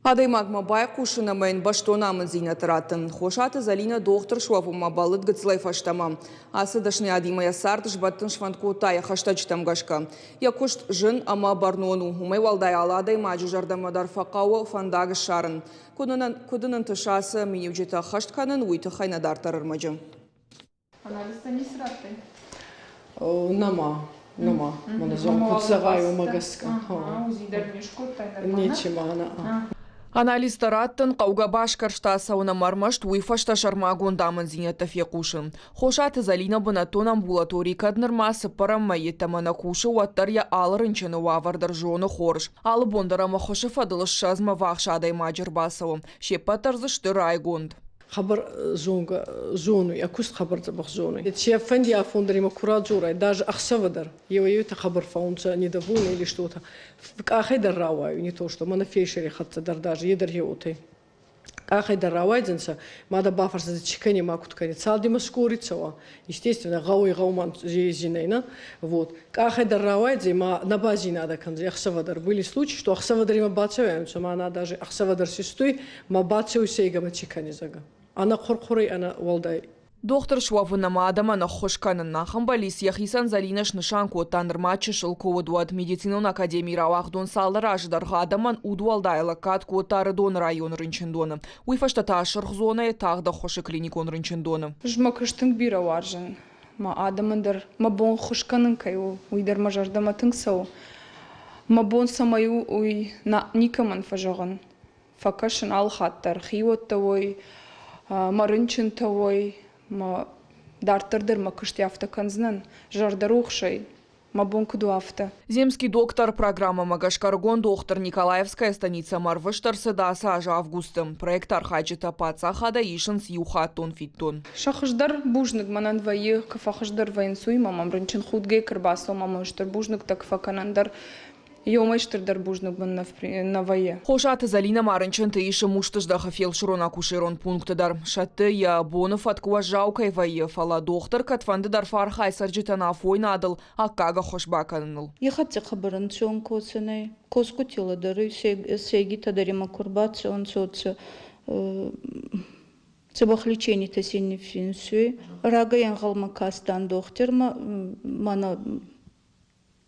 Адӕймагмӕ байхъусын ӕмӕ йын бӕстон амынддзинӕдтӕ раттын. Хосаты Зӕлинӕ дохтыр суӕвынмӕ бӕллыд гыццылӕй фӕстӕмӕ. Ацы дӕсныйадимӕ йӕ цард сбӕттын сфӕнд кодта йӕ хӕстӕджытӕм гӕсгӕ. Йӕ куыст зын ӕмӕ бӕрнон у. Уымӕй уӕлдай алы адӕймаджы зӕрдӕмӕ дӕр фӕхъӕуы фӕндаг ссарын. Куыд ын ӕнтысы ацы миниуджытӕ ӕххӕст кӕнын, уый тыххӕй нӕ дарддӕр ӕрмӕджы. Анализтӕ ницы радтай? Нӕма, нӕма. Мӕнӕ зон куд зӕгъай, уомӕ гӕсгӕ. УЗИ дӕр не скодтай нырма? Нечи ма, нӕ. Анализтӕ раттын, хъӕугӕ басгӕрста цӕуын ӕмӕ ӕрмӕст уый фӕстӕ сӕрмагонд амынддзинӕдтӕ фехъусын. Хосаты Зӕлинӕ бынӕттон амбулаторийы кӕд нырма цыппӕрӕм мӕй йеддӕмӕ нӕ кусы, уӕддӕр йӕ алы рынчыны уавӕр дӕр зоны хорз. Алы бон дӕр ӕм ӕххуысы фӕдыл ссӕдзмӕ ввахс адӕймаджы ӕрбацӕуы. Се ппӕт дӕр дзы сты райгонд. Хъӕбӕр зонгӕ зонуй, ӕ куст хъӕбӕр дзӕбӕх зонуй. Цийфӕнди афон дӕр имӕ ку радзорай, даже ӕхсӕвӕ дӕр, еуӕй-еуетӕ хъӕбӕр фӕуунцӕ недовольны или что-то. Къахӕй дӕр рауайуй, не то что, мӕнӕ фельдшери хӕццӕ дӕр даже е дӕр еуотӕй. Къахӕй дӕр рауайдзӕнцӕ, ма дӕ бафӕрсдзӕнцӕ, чи кӕни, ма куд кӕни. Цалдимӕ скори цӕуа, естественно, гъӕуй гъӕумӕн зинӕй, нӕ? Вот. Къахӕй дӕр рауайдзӕй, ма нӕ базийнадӕ кӕндзӕй ӕхсӕвӕ дӕр. Были случаи, что ӕхсӕвӕ дӕр имӕ бацӕуӕнцӕ, ма на даже ӕхсӕвӕ дӕр систуй, ма бацӕуй сӕйгӕмӕ чи кӕни, зӕгъӕ. Ӕнӕ хъур-хъурӕй, ӕнӕ уӕлдай. Дохтыр суӕвын ӕмӕ адӕмӕн ӕххуыс кӕнын ахӕм бӕллиц йӕхицӕн Зӕлинӕ снысан кодта нырма чысыл куы уыд, уӕд. Медицинон академийы рауагъдон цалдӕр азы дӕргъы адӕмӕн удуӕлдай лӕггад кодта Ӕрыдоны районы рынчындоны. Уый фӕстӕ та Сырх зонӕйы тагъд ӕххуысы клиникон рынчындоны. Ӕз мӕ куыст тынг бирӕ уарзын. Мӕ адӕмӕн дӕр мӕ бон ххуыс кӕнын кӕй у, уый дӕр мӕ зӕрдӕмӕ тынг цӕуы. Мӕ бон цӕмӕй у, уый никӕмӕн фӕзӕгъын. Фӕкӕсын алыхатт дӕр хиуӕттӕ уой, мӕ рынчынтӕ уой, мӕ дарддӕр дӕр мӕ куыст афтӕ кӕндзынӕн зӕрдӕрухсӕй, мӕ бон куыд у, афтӕ. Земский доктор программӕмӕ гӕсгӕ ӕрыгон дохтыр Николаевская станицӕмӕ ӕрвыст ӕрцыд ацы аз августы. Проекты архайджытӕ паддзахадӕй исынц иухаттон фиддон. Сӕ хуыздӕр бузныг мӕнӕн вӕййы, куы фӕхуыздӕр вӕййынц, уый мӕм рынчын худгӕ куы рбацӕуы, мӕм стыр бузныгтӕ куы фӕкӕнӕн дӕр, Еумӕ стырдӕр бузныг мын нӕ вӕййы. Хосаты Зӕлинӕ ма рынчынты исы Мустыздӕхы фелсырон-акушерон пункты дӕр. Сӕтты, йӕ боны фӕтк уӕззау кӕй вӕййы, фӕлӕ дохтыр кӕдфӕнды дӕр фӕархайы цӕрджытӕн афойнадыл аккаг ӕххуыс бакӕныныл. Ихӕццӕ хъӕбӕр косунӕй, косгути лӕдӕруй, сӕйгитӕ дӕр имӕ ку рбацӕунцӕ, Дзӕбӕх леченитӕ син ниффинсуй. Рагӕй ӕнгъӕлмӕ кастан дохтирмӕ, мӕнӕ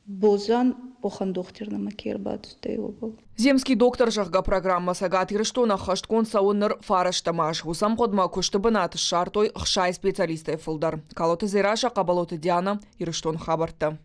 Бозан уӕхӕн дохтир нӕмӕ ке ӕрбацудӕй, уобӕл. Земский доктор, зӕгъгӕ, программӕ Цӕгат Ирыстоны ӕххӕстгонд цӕуы ныр фарӕстӕм аз. Уыцы ӕмгъуыдмӕ куысты бынат ссардтой 60 специалистӕй фылдӕр. Калоты Дзерассӕ, Хъӕбӕлоты Диана, Ирыстоны хабӕрттӕ.